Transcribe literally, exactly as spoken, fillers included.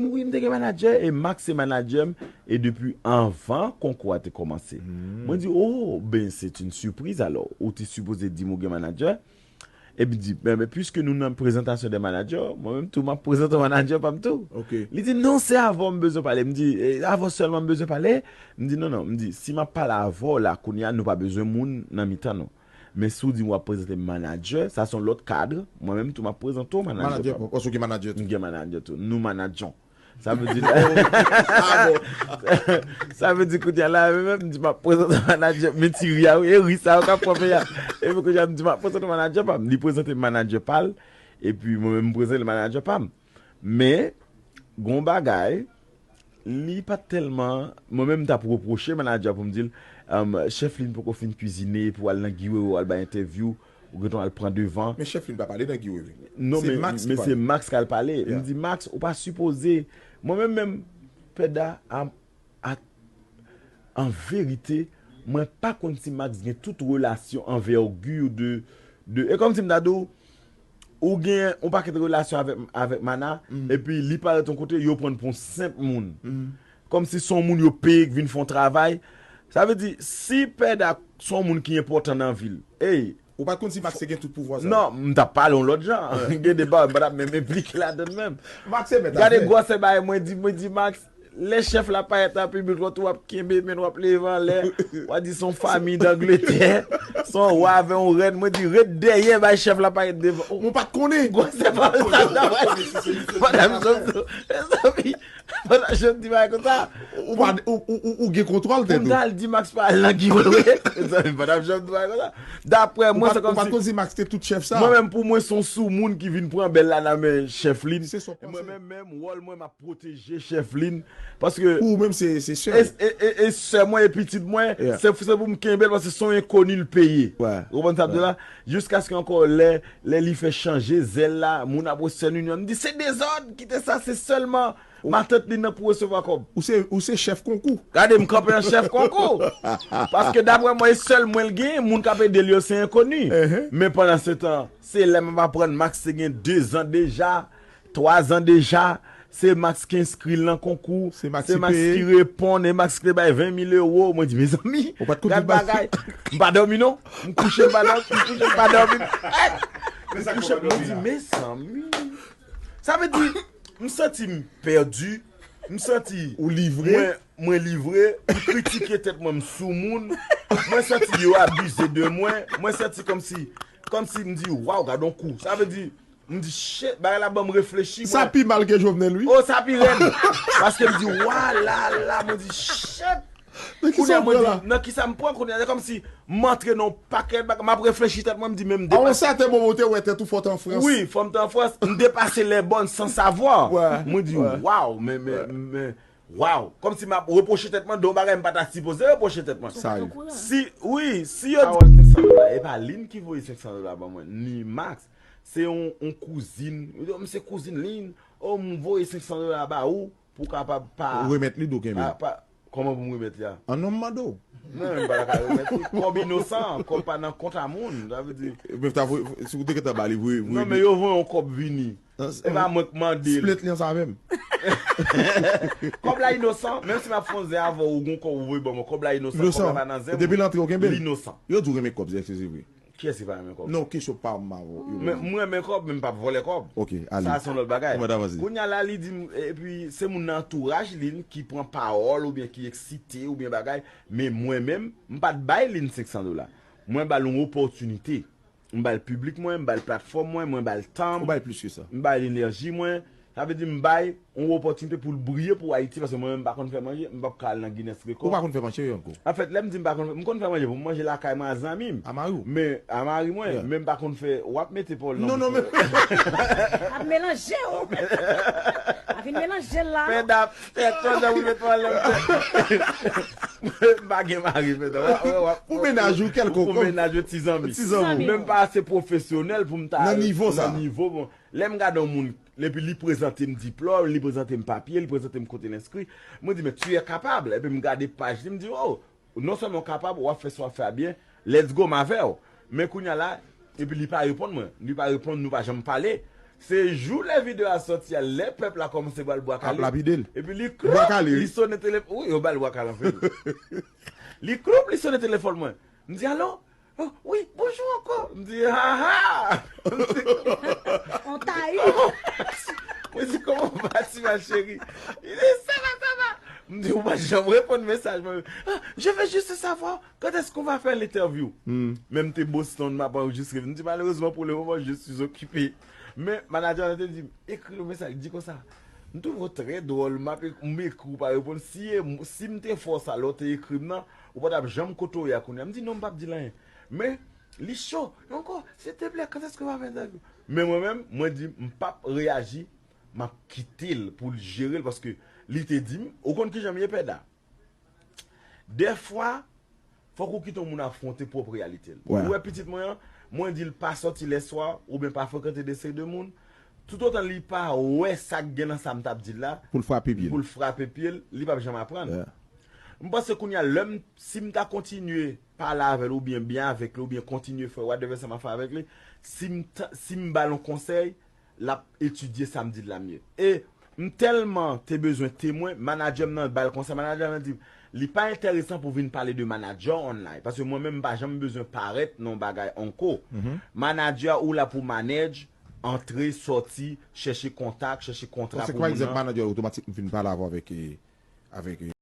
Wi, m te gen manadjè, e Max se manadjè m, e depi anvan konkou a te kòmanse. Mwen di, oh, ben, c'est une surprise alors. Ou te sipoze di m ou gen manadjè. Epi di, ben, ben, puiske nou nan prezantasyon de manadjè, mwen menm tou, m ap prezante manadjè pa m tou. Li di, non, se avè w m bezwen pale. M di, e, avè w sèlman m bezwen pale? M di, non, non. M di, si m ap pale avè w la, kounye a, nou pa bezwen moun nan mitan nou. Men si w di w ap prezante m manadjè, sa se yon lòt kad. Mwen menm tou, m ap prezante w manadjè pa m. Paske w gen manadjè tou. M gen manadjè tou. Nou manadjè. Sa vle di, sa vle di kounye a la, menm m di m ap prezante manadjè, men ti ri a, wi, e ri sa yo k ap frape a. Epi kounye a, m di m ap prezante manadjè pa m. Li prezante manadjè pa l, epi mwen menm m prezante manadjè pa m. Men, gon bagay, li pa t tèlman, mwen menm m t ap repwoche manadjè pou m di l, um, chèf Lin poko fin kwizine, pou al nan Guy Wewe, al bay entèvyou, ou gentan al pran devan. Men chèf Lin pa pale nan Guy Wewe. Non, men, men se Max k al pale. M di, Max, ou pa sipoze. Mwen menm, menm, Pèda, a, a, an verite, mwen pa konn si Max gen tout relasyon anvè Guy ou de, de, e kòmsi m ta di w, ou gen yon pakèt relasyon avèk, avèk Mana, epi li parèt yon kote, yo pran l pou yon senp moun. Kòmsi se yon moun yo peye k vin fè yon travay. Sa vle di, si Pèda se yon moun ki enpòtan nan vi l, ey, ou pa t konn si Max te gen tout pouvwa sa yo? Non, m t ap pale yon lòt jan. Gen de bagay, m pa t ap menm enplike ladan l menm. Max se mèt afè. Gade gwosè bagay, mwen di, mwen di, Max, lè chèf la parèt nan piblik, w ap kenbe men w ap leve anlè. W a di se yon fanmi d Angletè, se yon wa avè yon rèn. Mwen di, ret dèyè, bay chèf la parèt devan. Mwen pa t konnen. Gwosè bagay sa, sa, madanm Job, mezanmi, madanm Job di bagay konsa. Ou pa, ou, ou, ou, ou gen kontwòl tèt ou. Pou m ta al di Max pa al nan Guy Wewe. Mezanmi, madanm Job di bagay konsa. Daprè mwen, se kòmsi. Ou pa t konn si Max te tout chèf sa. Mwen menm, pou mwen, se yon soumoun ki vin pran bèl la nan men chèf Lin. Se sa w panse. Mwen menm, menm, wòl mwen, m ap pwoteje chèf Lin. Paske. Pou ou menm, se, se sè. E, e, e, e sè mwen, e pitit mwen, se, se pou m kenbe l, paske se yon enkoni l peye. Ou konprann sa m di la? Jiskaske ankò lè, lè li fè chanje zèl la, moun ap wè Western Union. M di, se dezòd, kite sa, se sèlman matant Lin nan pou resevwa kòb. Ou se, ou se chèf konkou. Gade, m kanpe an chèf konkou. Paske daprè mwen, e sèl mwen l genyen, moun k ap ede l yo, se enkoni. Men pandan se tan, se lè m ap aprann Max te gen dezan deja, twazan deja, se Max ki enskri l nan konkou, se Max ki reponn, e Max ki te bay ven mil ewo. Mwen di, mezanmi, gad bagay. M pa dòmi non. M kouche, m pa dòmi, m kouche, m pa dòmi. M kouche, mwen di, mezanmi. Sa vle di, m santi m pèdi, m santi. Ou livre? Mwen, mwen livre, m kritike tèt mwen, m soumoun. Mwen santi yo abize de mwen. Mwen santi kòmsi, kòmsi m di, waw, gad on kou. Sa vle di, m di, shit, bagay la ban m reflechi, mwen. Sa pi mal ke Jovenel, wi. Oh, sa pi rèd. Paske m di, wa la la, mwen di, shit. Kounye a, mwen di, nan kisa m pran, kounye a, se kòmsi m antre nan yon pakèt bagay, m ap reflechi tèt mwen, m di, menm de. A yon sèten moman, ou te wè tèt ou fò w t an Frans. Wi, fò m t an Frans, m depase lè bòn san savwa. Mwen di, waw, men, men, men, waw. Kòmsi m ap repwoche tèt mwen de yon bagay m pa ta sipoze repwoche tèt mwen. Sa rive. Si, wi, si yo di. Pawòl senk san dola, e pa Lin ki voye senk san dola ban mwen, ni Max. Se yon, yon kouzin. Yo di, oh, m se kouzin Lin. Oh, m voye senk san dola ba ou. Pou w kapab pa. Ou remèt li, dou kenbe. Pa, pa, kòman pou m remèt li a? An non m mande w. Non, m pa ta ka remèt li. Kòb inosan, kòb pa nan kont a moun. Sa vle di. Men ta voye, si w te gentan ba li, voye, voye. Non, men yo voye yon kòb vini. E pa mwen k mande l. Split li ansanm avè m. Kòb la inosan, menm si m ap fè yon zen avè w, ou gon kòb ou voye ban mwen, kòb la inosan, kòb la pa nan zen mwen. Depi l antre, ou kenbe l? Li inosan. Yo di w renmen kòb, se, se vre. Kiyès ki pa renmen kòb? Non, kesyon pa m avè w. Men mwen renmen kòb, men m p ap vòlè kòb. Ok, ale. Sa se yon lòt bagay. Kounye a la, li di m, epi se moun nan antouraj li ki pran pawòl oubyen ki eksite oubyen bagay, men mwen menm, m pa t bay li senk san dola. Mwen ba l yon opòtinite. M ba l piblik mwen, m ba l platfòm mwen, mwen ba l tan m. Ou ba l plis ke sa. M ba l enèji mwen. Sa vle di m bay yon opòtinite pou l briye pou Ayiti, paske mwen menm m pa konn fè manje, m p ap ka al nan Guinness Record. Ou pa konn fè manje ankò? Anfèt, lè m di m pa konn fè, m konn fè manje pou m manje lakay mwen a zanmi m. A mari w? Men, a mari mwen, men m pa konn fè, w ap mete pòl nan bouch mwen. Non, non, men. Ap melanje w. A vin melanje l la. Fè dap, fè twa jan pou l mete pòl nan bouch mwen. M pa gen mari, men w ap, w ap. Pou mennaj ou kèlkonk. Pou mennaj ou, ti zanmi. Ti zanmi. Men m pa ase pwofesyonèl pou m ta nan nivo sa. Nan nivo, bon. Lè m gade yon moun, epi li prezante m diplòm, li prezante m papye, li prezante m kote l enskri, mwen di, men tu es capable. Epi m gade paj li, m di, oh, non sèlman w kapab, w ap fè sa w ap fè a byen, let's go, m avè w. Men kounye a la, epi li pa reponn mwen, li pa reponn, nou pa janm pale. Se jou lè videyo a sòti a, lè pèp la kòmanse ba l bwa kale. Ap lapide l. Epi li klop, li sonnen telefòn. Wi, yo ba l bwa kale anpil. Li klop, li sonnen telefòn mwen. M di, "Alo? Oh, wi, bonjou ankò." M di, "Ha ha!" On tayi. Mwen di, "Comment vas-tu, ma chérie?" Li di, "Ça va, ça va." M di, "Ou pa janm reponn mesaj mwen." "Ah, je veux juste savoir quand est-ce qu'on va faire l'interview." Men m te Boston, m ap anrejistre. M di, "Malheureusement, pour le moment, je suis occupé." Men manager la te di m, "Ekri yon mesaj, di konsa, m twouve w trè dwòl, m ap ek-, m ekri w pa reponn. Si e m, si m te fè w sa lè w te ekri m nan, ou pa t ap janm kote w ye a kounye a." M di, "Non, m p ap di l anyen." Men li cho. Li ankò, "S'il te plaît, quand est-ce que va faire interview?" Men mwen menm, mwen di, "M p ap reyaji, m ap kite l pou l jere l," paske li te di m, ou konn kijan m ye, Pèda? Dèfwa, fòk ou kite yon moun afwonte pwòp reyalite l. Ou wè pitit mwen an, mwen di l pa sòti lèswa, oubyen pa frekante de seri de moun. Toutotan li pa wè sa k gen nan sa m t ap di l la, pou l frape pye l, pou l frape pye l, li p ap janm aprann. M panse kounye a, lè m, si m ta kontinye pale avè l, oubyen byen avèk li, oubyen kontinye fè whatever sa m ap fè avèk li, si m ta, si m ba l yon konsèy, l ap etidye sa m di l la mye. E m tèlman te bezwen temwen, manadjè m nan ba l konsèy, manadjè m nan di m, "Li pa enteresan pou vin pale de manadjè online, paske mwen menm m pa janm bezwen parèt nan yon bagay ankò. Manadjè ou la pou manage, antre, sòti, chèche kontak, chèche kontra pou moun nan." Manadjè otomatik m fin pale avè w avèk, eh, avèk, eh,